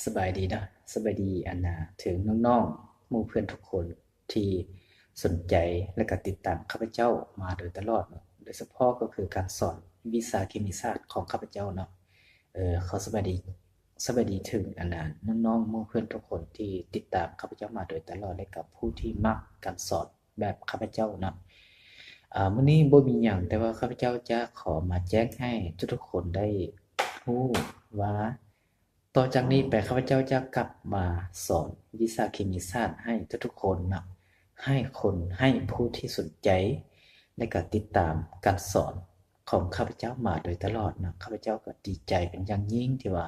ສະບາຍດີເນາະ ສະບາຍດີ ອັນນ່າ ເຖິງນ້ອງໆ ໝູ່ເພື່ອນທຸກຄົນທີ່ສົນໃຈ ແລະກໍຕິດຕາມຂ້າພະເຈົ້າມາໂດຍຕະຫຼອດເນາະ, ໂດຍສະເພາະກໍຄືການສອນວິຊາເຄມີສາດຂອງຂ້າພະເຈົ້າເນາະ. ເອີ ຂໍສະບາຍດີ ສະບາຍດີເຖິງ ອັນນ່າ ນ້ອງໆ ໝູ່ເພື່ອນທຸກຄົນທີ່ຕິດຕາມຂ້າພະເຈົ້າມາໂດຍຕະຫຼອດ ແລະກໍຜູ້ທີ່ມັກການສອນ ແບບຂ້າພະເຈົ້າເນາະ. ອາ ມື້ນີ້ບໍ່ມີຫຍັງ ແຕ່ວ່າຂ້າພະເຈົ້າຈະຂໍມາແຈ້ງໃຫ້ທຸກໆຄົນໄດ້ຮູ້ວ່າ ຕໍ່ຈາກນີ້ໄປ ຂ້າພະເຈົ້າຈະກັບມາສອນວິຊາເຄມີສາດໃຫ້ທຸກໆຄົນເນາະ, ໃຫ້ຄົນ ໃຫ້ຜູ້ທີ່ສົນໃຈ ແລະກໍຕິດຕາມການສອນ ຂອງຂ້າພະເຈົ້າມາໂດຍຕະຫຼອດເນາະ. ຂ້າພະເຈົ້າກໍດີໃຈເປັນຢ່າງຍິ່ງທີ່ວ່າ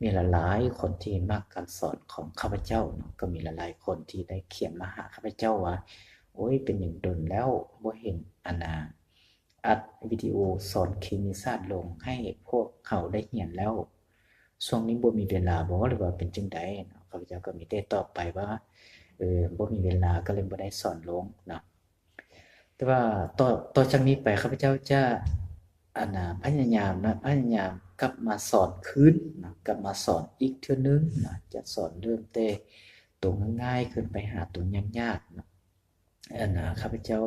ມີຫຼາຍໆຄົນທີ່ມັກການສອນຂອງຂ້າພະເຈົ້າເນາະ, ກໍມີຫຼາຍໆຄົນທີ່ໄດ້ຂຽນມາຫາຂ້າພະເຈົ້າວ່າ ໂອ້ຍ ເປັນຫຍັງດົນແລ້ວບໍ່ເຫັນ ອັນນ່າ ອັດວິດີໂອສອນເຄມີສາດລົງໃຫ້ພວກເຮົາໄດ້ຮຽນແລ້ວ, ຊ່ວງນີ້ບໍ່ມີເວລາບໍ ຫຼືວ່າເປັນຈັ່ງໃດເນາະ? ຂ້າພະເຈົ້າກໍມີແຕ່ຕອບໄປວ່າ ເອີ ບໍ່ມີເວລາ ກໍເລີຍບໍ່ໄດ້ສອນລົງເນາະ. ແຕ່ວ່າຕໍ່ ຕໍ່ຈາກນີ້ໄປ ຂ້າພະເຈົ້າຈະ ອັນນ່າ ພະຍາຍາມນະ ພະຍາຍາມກັບມາສອນຄືນນະ, ກັບມາສອນອີກເທື່ອໜຶ່ງນະ, ຈະສອນເລີ່ມແຕ່ໂຕງ່າຍໆ ຂຶ້ນໄປຫາໂຕຍາກໆນະ. ອັນນ່າ ຂ້າພະເຈົ້າ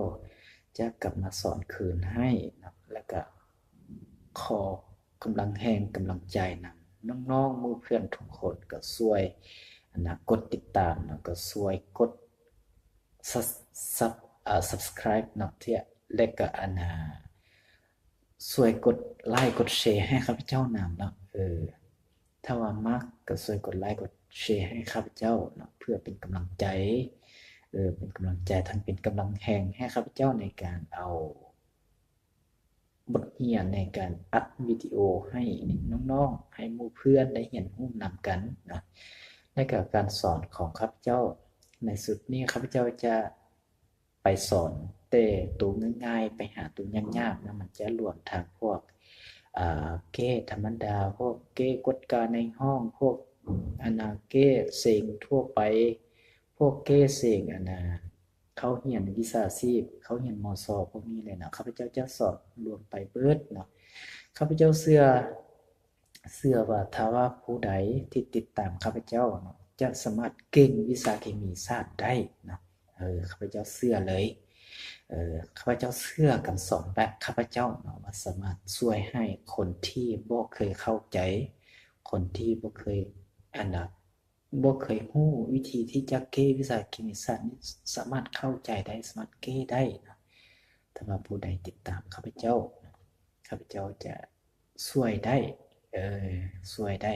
ຈະກັບມາສອນຄືນໃຫ້ນະ, ແລ້ວກະຂໍກຳລັງແຮງກຳລັງໃຈນຳ ນ້ອງໆ ໝູ່ເພື່ອນທຸກຄົນ ກໍຊ່ວຍ ອັນນ່າ ກົດຕິດຕາມນະ, ກໍຊ່ວຍກົດ ຊັບ ຊັບ ເອີ ຊັບສະຄຣາຍເນາະ ແລະກໍ ອັນນ່າ ຊ່ວຍກົດໄລກົດແຊໃຫ້ຂ້າພະເຈົ້ານຳເນາະ. ເອີ ຖ້າວ່າມັກກໍຊ່ວຍກົດໄລກົດແຊໃຫ້ຂ້າພະເຈົ້າເນາະ ເພື່ອເປັນກຳລັງໃຈ ເອີ ເປັນກຳລັງໃຈ ທັງເປັນກຳລັງແຮງໃຫ້ຂ້າພະເຈົ້າໃນການເອົາ ບົດຮຽນໃນການອັດວິດີໂອໃຫ້ນ້ອງໆ ໃຫ້ໝູ່ເພື່ອນໄດ້ຮຽນຮູ້ນຳກັນນະ. ແລະກະການສອນຂອງຂ້າພະເຈົ້າໃນຊຸດນີ້ ຂ້າພະເຈົ້າຈະໄປສອນແຕ່ໂຕງ່າຍໆ ໄປຫາໂຕຍາກໆນະ, ມັນຈະລວມທັງພວກ ອາ ເກດທຳມະດາ, ພວກເກດກວດກາໃນຫ້ອງ, ພວກ ອັນນ່າ ເກດເສັງທົ່ວໄປ, ພວກເກດເສັງ ອັນນ່າ ເຂົ້າຮຽນວິຊາຊີບ, ເຂົ້າຮຽນ ມສ ພວກນີ້ເລີຍເນາະ, ຂ້າພະເຈົ້າຈະສອນລວມໄປເບິດເນາະ. ຂ້າພະເຈົ້າເຊື່ອ ເຊື່ອວ່າຖ້າວ່າຜູ້ໃດທີ່ຕິດຕາມຂ້າພະເຈົ້າເນາະ ຈະສາມາດເກັ່ງວິຊາເຄມີສາດໄດ້ເນາະ. ເອີ ຂ້າພະເຈົ້າເຊື່ອເລີຍ, ເອີ ຂ້າພະເຈົ້າເຊື່ອການສອນແບບຂ້າພະເຈົ້າເນາະ ວ່າສາມາດຊ່ວຍໃຫ້ຄົນທີ່ບໍ່ເຄີຍເຂົ້າໃຈ, ຄົນທີ່ບໍ່ເຄີຍ ອັນນ່າ ບໍ່ເຄີຍຮູ້ວິທີທີ່ຈະເກ້ວິຊາເຄມີສາດນີ້ ສາມາດເຂົ້າໃຈໄດ້, ສາມາດເກ້ໄດ້ນະ. ຖ້າວ່າຜູ້ໃດຕິດຕາມຂ້າພະເຈົ້າ, ຂ້າພະເຈົ້າຈະຊ່ວຍໄດ້, ເອີ, ຊ່ວຍໄດ້.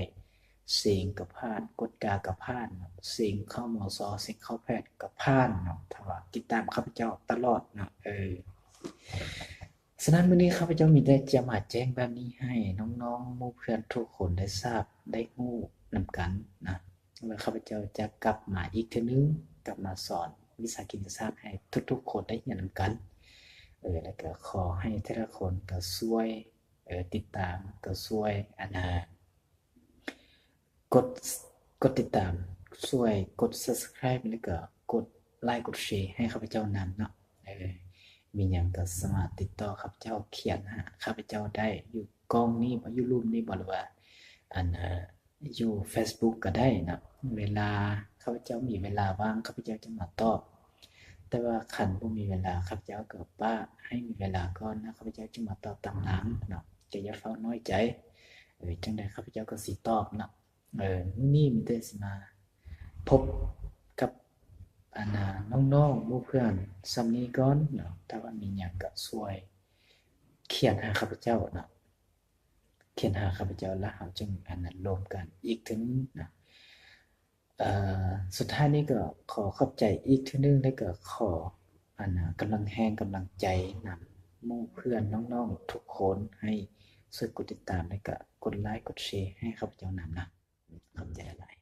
ເສັງກໍຜ່ານ, ກວດກາກໍຜ່ານ, ເສັງເຂົ້າ ມສ, ເສັງເຂົ້າແພດກໍຜ່ານເນາະ, ຖ້າວ່າຕິດຕາມຂ້າພະເຈົ້າຕະຫຼອດເນາະ, ເອີ. ສະນັ້ນ ມື້ນີ້ຂ້າພະເຈົ້າມີແຕ່ຈະມາແຈ້ງແບບນີ້ໃຫ້ນ້ອງໆ ໝູ່ເພື່ອນທຸກຄົນໄດ້ຊາບໄດ້ຮູ້ນຳກັນນະ, ວ່າຂ້າພະເຈົ້າຈະກັບມາອີກເທື່ອໜຶ່ງ, ກັບມາສອນວິຊາຄະນິດສາດໃຫ້ທຸກໆຄົນໄດ້ຮຽນນຳກັນ. ເອີ ແລ້ວກໍຂໍໃຫ້ແຕ່ລະຄົນກໍຊ່ວຍ ເອີ ຕິດຕາມ, ກໍຊ່ວຍ ອັນນ່າ ກົດ ກົດຕິດຕາມ, ຊ່ວຍກົດ Subscribe ແລ້ວກໍກົດໄລກົດແຊໃຫ້ຂ້າພະເຈົ້ານຳເນາະ. ເອີ ມີຫຍັງກໍສາມາດຕິດຕໍ່ຂ້າພະເຈົ້າ, ຂຽນຫາຂ້າພະເຈົ້າໄດ້ ຢູ່ກ້ອງນີ້ບໍ, ຢູ່ລຸ່ມນີ້ບໍ ຫຼືວ່າ ອັນ ເອີ ຢູ່ Facebook ກໍໄດ້ເນາະ. ເວລາຂ້າພະເຈົ້າມີເວລາວ່າງ ຂ້າພະເຈົ້າຈະມາຕອບ, ແຕ່ວ່າຄັນບໍ່ມີເວລາ ຂ້າພະເຈົ້າກໍປະໃຫ້ມີເວລາກ່ອນນະ, ຂ້າພະເຈົ້າຈຶ່ງມາຕອບຕາມຫຼັງເນາະ. ຈະຢ່າຟ້າວນ້ອຍໃຈ, ເອີ ຈັ່ງໃດຂ້າພະເຈົ້າກໍຊິຕອບເນາະ. ເອີ ມື້ນີ້ມີແຕ່ຊິມາພົບກັບ ອັນນ່າ ນ້ອງໆ ໝູ່ເພື່ອນສ່ຳນີ້ກ່ອນເນາະ. ຖ້າວ່າມີຫຍັງກໍຊ່ວຍຂຽນຫາຂ້າພະເຈົ້າເນາະ, ຂຽນຫາຂ້າພະເຈົ້າ ແລ້ວເຮົາຈຶ່ງ ອັນນັ້ນ ລົມກັນອີກເທື່ອໜຶ່ງເນາະ. ເອີ ສຸດທ້າຍນີ້ກໍຂໍຂອບໃຈອີກເທື່ອໜຶ່ງ ແລ້ວກໍຂໍ ອັນນ່າ ກຳລັງແຮງກຳລັງໃຈນຳໝູ່ເພື່ອນນ້ອງໆ ທຸກຄົນ ໃຫ້ຊ່ວຍກົດຕິດຕາມ ແລ້ວກໍກົດໄລກົດແຊໃຫ້ຂ້າພະເຈົ້ານຳນະ. ຂອບໃຈຫຼາຍ.